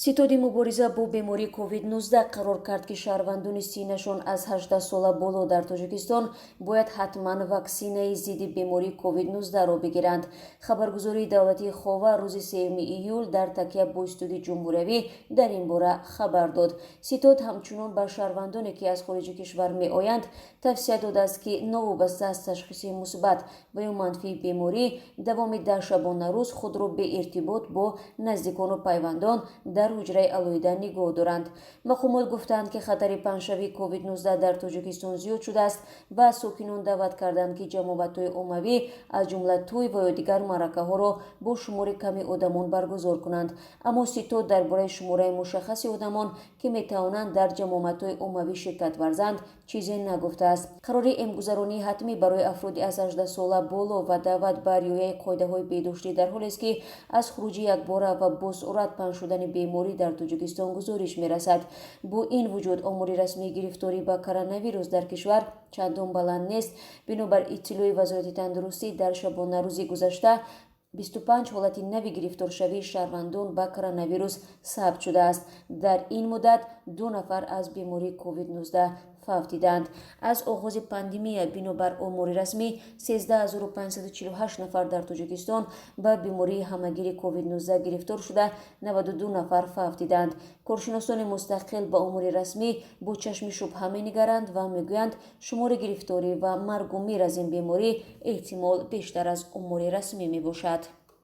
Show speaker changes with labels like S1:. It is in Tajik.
S1: Ситоди мубориза бо бемории COVID-19 қарор кард, ки шаҳрвандони синнашон аз 18 сола боло дар Тоҷикистон бояд ҳатман ваксинаи зидди бемории COVID-19-ро бигиранд. Хабаргузории давлатии Ховар рӯзи 3 июл дар такя бо Ситоди ҷумҳуриявӣ дар ин бора хабар дод. Ситод ҳамчунон ба шаҳрвандоне, ки аз хориҷи кишвар меоянд, тавсия додааст, ки новобаста аз ташхиси мусбат ва ё манфии беморӣ, давоми 10 шабонарӯз худро беиртибот бо наздикону пайвандон дар ҳуҷраи алоҳида нигоҳ доранд. Мақомот гуфтаанд, ки хатари паҳншавии COVID-19 дар Тоҷикистон зиёд шудааст ва аз сокинон даъват карданд, ки ҷамъоватҳои оммавӣ, аз ҷумла тӯй ва ё дигар маъракаҳоро бо шумори ками одамон баргузор кунанд. Аммо ситод дар бораи шумораи мушаххаси одамон, ки метавонанд дар ҷамъомадҳои оммавӣ ширкат варзанд, чизе нагуфтааст. Қарори эмгузаронии ҳатмӣ барои афроди аз 18 сола боло ва даъват ба риояи қоидаҳои беҳдоштӣ дар ҳолест, ки аз хуруҷи якбора ва босуръат паҳн шудани беморӣ дар Тоҷикистон гузориш мерасад. Бо ин вуҷуд, омори расмии гирифторӣ ба коронавирус дар кишвар чандон баланд нест. Бинобар иттилои Вазорати тандурустӣ, дар шабонарӯзи гузашта 25 ҳолати нави гирифторшавии шаҳрвандон ба коронавирус сабт шудааст. Дар ин муддат ду нафар аз бемории COVID-19 фавтиданд. Аз оғози пандемия, бинобар омори расмӣ, 13 548 нафар дар Тоҷикистон ба бемории ҳамагири COVID-19 гирифтор шуда, 92 нафар фавтиданд. Коршиносони мустақил ба омори расмӣ бо чашми шубҳа менигаранд ва мегӯянд, шумори гирифторӣ ва маргу мир аз ин беморӣ эҳтимол бештар аз омори расмӣ мебошад.